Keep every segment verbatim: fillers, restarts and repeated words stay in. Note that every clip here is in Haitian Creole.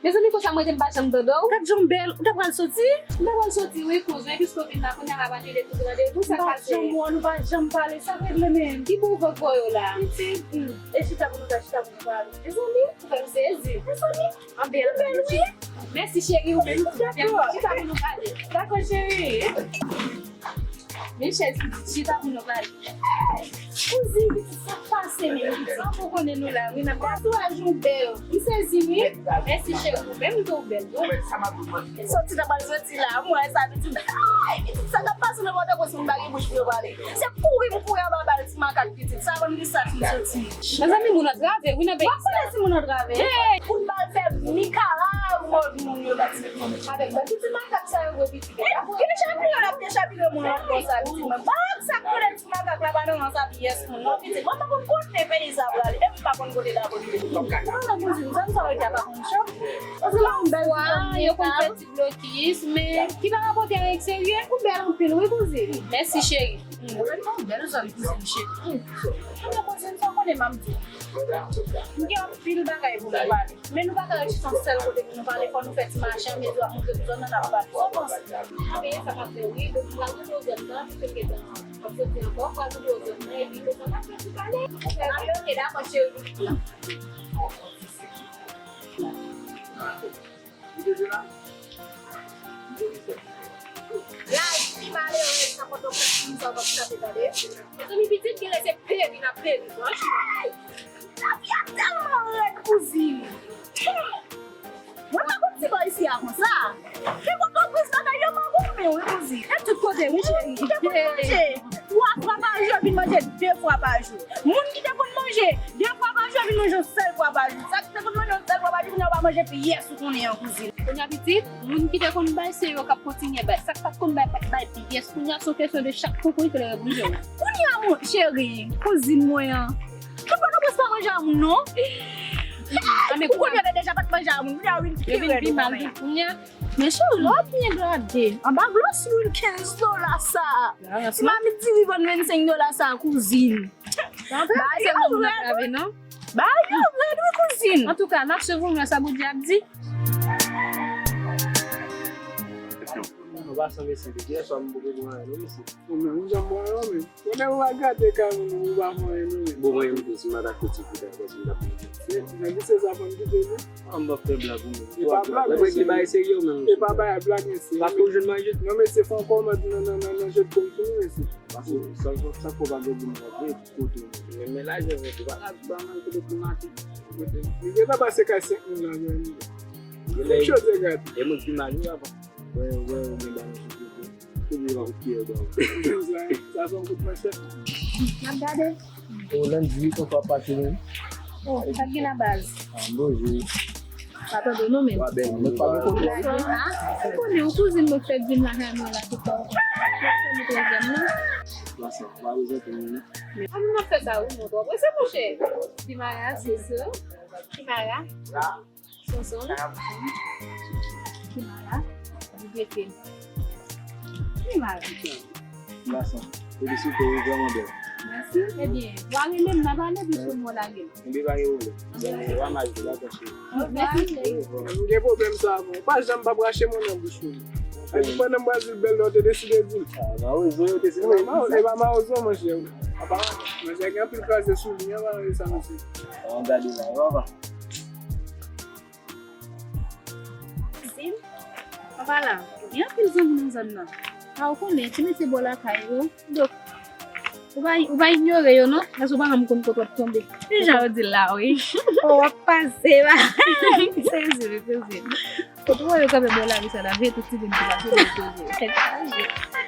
Mezanmi, konsa mwen te m pa janm tande w. Gad jan w bèl, ou ta pral soti? M ta pral soti, wi, kouz, men piske w vin la, kounye a m ap anile tout randevou, sa k pase? M pa janm wè w, nou pa janm pale, sa k regle menm? Ki pou w vòt voye w la? Pitit, hmm, e chita pou nou ta chita pou nou pale. Mezanmi, ou fè m sezi. Mezanmi, anbyen, ou bèl, wi. Mèsi, cheri, ou menm tou. Dakò. Chita pou nou pale. Dakò, cheri. Men chèz pitit, chita pou nou pale. Kouzin, pitit, sa k pase menm, pitit? Sa pou konnen nou la, wi, n ap tatouaj ou bèl. M sezi, wi. Mèsi, cheri, ou menm tou, ou bèl, wi. Soti nan bal soti la, m wè sa, pitit. Ay, pitit, sa k ap pase nan mòto, si m pa gen bouch pou yo pale. Se kouri m kouri anba bal ti makak, pitit. Sa konn ki sa ki m soti. Mezanmi, moun antrave, wi, nan peyi sa. W ap konnen si moun antrave. Hey! Kout bal fè mikarav, moun yo bati. Avèk bandi ti makak sa yo, wi, pitit. Gen chapire, l ap gen chapire moun lòt bò sa, pitit mwen. Bak sa k koule ti makak la, pa nan sa pyès moun, non, pitit. Mwen pa konn kote peyi sa prale, e m pa konn kote la prale. Mwen nan kouzin, zòn sa yo, y a pa konn cho. Paske la, yon bèl zòn, yo konn fè ti blokis, men ki pa rapòte avèk serye. Ou bèl anpil, wi, kouzin. Mèsi, cheri. Ou bèl zòn, kouzin, cheri. Mwen nan kouzin, sa w konnen, m ap di w. M gen anpil bagay pou nou pale. Men nou pa ka ret chita yon sèl kote pou nou pale, fò nou fè ti mache an medyo ap montre tout zòn nan n ap pale. Sa w panse? Anben, sa k ap fè wi, depi m pral rive zòn nan, piske m gentan ap soti ankò, m pral rive zòn nan, epi nou sa k ap fè ti pale. Anben, oke, dakò, cheri. Laj pi malerèz nan Pòtoprens, moun sa w p ap chape tande. Mezanmi, pitit, genlè se peri n ap peri, franchman. Lavi a tèlman rèd, kouzin. Mwen pa konn ti bò isi a konsa. Gen Pòtoprens bagay yo mangoumen wi, kouzin. E tout kote, wi, cheri. Ki te konn manje twa fwa pa jou, vin manje de fwa pa jou. Moun ki te konn manje de fwa pa jou, vin manje yon sèl fwa pa jou. Sa ki te konn manje yon sèl fwa pa jou, kounye a w pa manje pyès ou konnen an, kouzin. Kounye a pitit, moun ki te konn bay, se yo k ap kontinye bay. Sa k pa t konn bay, pa t bay pyès. Kounye a, se yon kesyon de chak kokoy ki leve pou je w. Kounye a, mon cheri, kouzin mwen an. Tout Pòtoprens pa manje a moun, non. Ou konnen yo deja pa t manje a moun. Kounye a, yo vin pi rèd, ou konnen. Kounye a, men cheri, lè w ap byen gade, anba glos lwil kenz dola sa a, ti mamit diri vann vennsenk dola sa a, kouzin. Bagay yo rèd, wi. Bagay yo rèd, wi, kouzin. Antouka, n ap swiv pou n wè sa Bondye ap di. Nou pa sanble sanble. Yè swa m poko pran anyen non, mesye. Ou menm, ou janm pran anyen non, men. Konnen ou pa gate kay moun, ou pa pran anyen non, men. Bon, mwen, m te, si m pa ta fouti pou ta fè, si m ta fouti. Se, nan lise sa fò m kite li. Ah, m ap fè blag ou menm. E pa blag, mesye. Mwen ki bay serye ou menm. E pa bay blag, mesye. Paske ou jwenn manje. Non, mesye, fè yon kòmand nan, nan, nan, nan jèt kòm sou nou, mesye. Paske sa, sa, sa fò pa gen moun k ap vre kote ou. Men, men lajan vre, ou pa ka ba mwen kote pou mache. Kote. Li gentan pase kay senk moun la, jwenn li. Fòk chode gade. E moun ki mal, wi, papa. Wè, wè, ou gen balon sou kote. Ou gen yon kout pyè ba ou. Sa, sa se yon kout manchèt. N ap gade. O, Landy, wi, konsa w ap pase menm? O, sa k gen la baz? Ah, m poze. Pa tande w non, men. Wa bèl, mwen pa gen kote. Ah, ou konnen, yon kouzin mwen fèk vin lakay mwen la, tout tan. Fèk fè nou twazyèm nan. Wa sa, wa prezante nou, non? Ah, nou ap fè sa, wi, mwen twò prese, monchè. Kimara, Soso. Kimara. Sonson. Kimara. Dibeke. Kimara. Gason. Felisite, ou vrèman bèl. Mèsi. Ebyen, w a renmen m, n a pale, pi sou mwen lage m. Ebyen, pa gen pwoblèm. Zanmi, w a mal di, dakò, cheri. Mèsi, cheri. M gen pwoblèm sa avè w. Pa janm p ap rache mwen nan bouch ou. Epi pandan m pral di l bèl la, w te deside di l. Ah, mawozo, yo te se mawozo. E pa mawozo, monchè. Apa, monchè, gen anpil kraze sou li, an, pa sa, mesye. An gade la, papa. Kouzin, papa la, gen anpil zanmi nan zòn nan. A, ou konnen, ti mesye bò lakay yo. Donk, ou pa, ou pa inyore yo, non? Paske ou pa janm konn kote w ap tonbe. Deja, yo di l la, wi. O, w ap pase, ba. Sezi, wi, kouzin. Kote w wè yo kanpe bò lari sa la, veye tout ti moun ki pase, yo poze. Tèt chaje.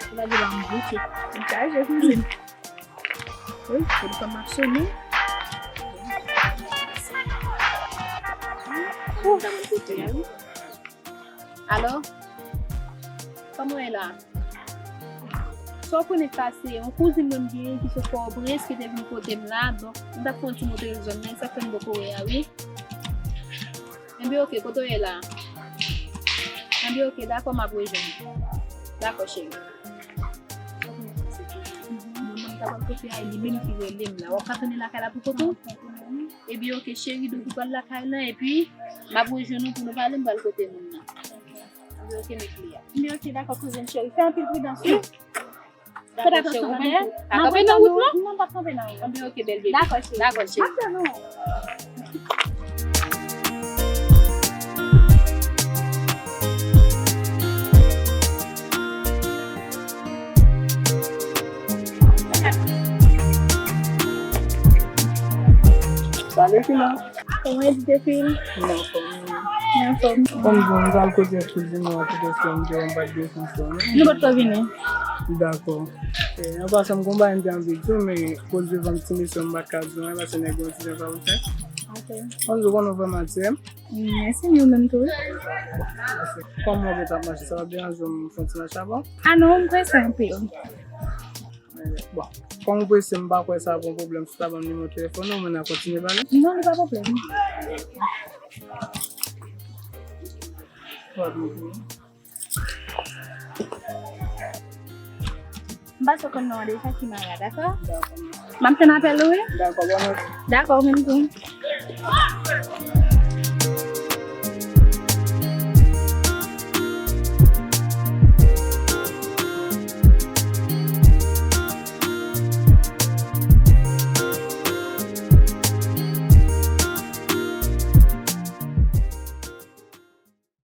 Ou pa di ba m bouche. Tèt chaje, kouzin. Wi, telefòn m ap sonnen. Ou ta konn kote a, wi. Alo? Kòman w ye la? Sa w konnen k pase, yon kouzin mwen m genyen ki sot Pòtoprens, ki te vin kote m la, donk, m t ap fè yon ti moute l zòn nan, e sa k fè m poko wè a, wi. Enben, oke, kote w ye la? Enben, oke, dakò, m ap rejwenn ou. Dakò, cheri. Sa pral kote a, e li menm ki rele m la. W ap ka tounen lakay la pou kote w? Ebyen, oke, cheri, donk ou pral lakay la, epi m ap rejwenn ou pou nou pale, m pral kote moun nan. Ebyen, oke, met li a. Ebyen, oke, dakò, kouzin cheri. Fè anpil pridans, wi. Fè atansyon, tande. N ap kanpe nan wout lan? Non, m p ap kanpe nan wout lan. Ebyen, oke, bèl bebe. Dakò, cheri. Dakò, cheri. M ap tann ou. Salut, Fina. Kòman Edith epi l? M anfòm. Li anfòm. Kòm di w, m pral kote kouzin mwen an, poutèske m te wè m pa t gen chans la, non? Nou potko vini. Dakò. E, an pasan, m gon bagay m te anvi di w, men koz devan ti mesye, m pa t ka di w anyen, paske nèg yo yon ti jan pa ou fè. Ok. Kòm di w, konnen w vrèman atire m. Mèsi, nou menm tou. Kòman w gentan ap mache, sa p ap deranje w m fè yon ti mache avè w? Ah non, m prese anpil. Bon, kòm ou prese, m pa kwè sa ap yon pwoblèm si w ta ban m nimewo telefòn ou, mwen n a kontinye pale. Non, li pa pwoblèm. M pase w konn non an deja, Kimara, dakò? M ap tann apèl ou, wi. Dakò, bon. Dakò, ou menm tou.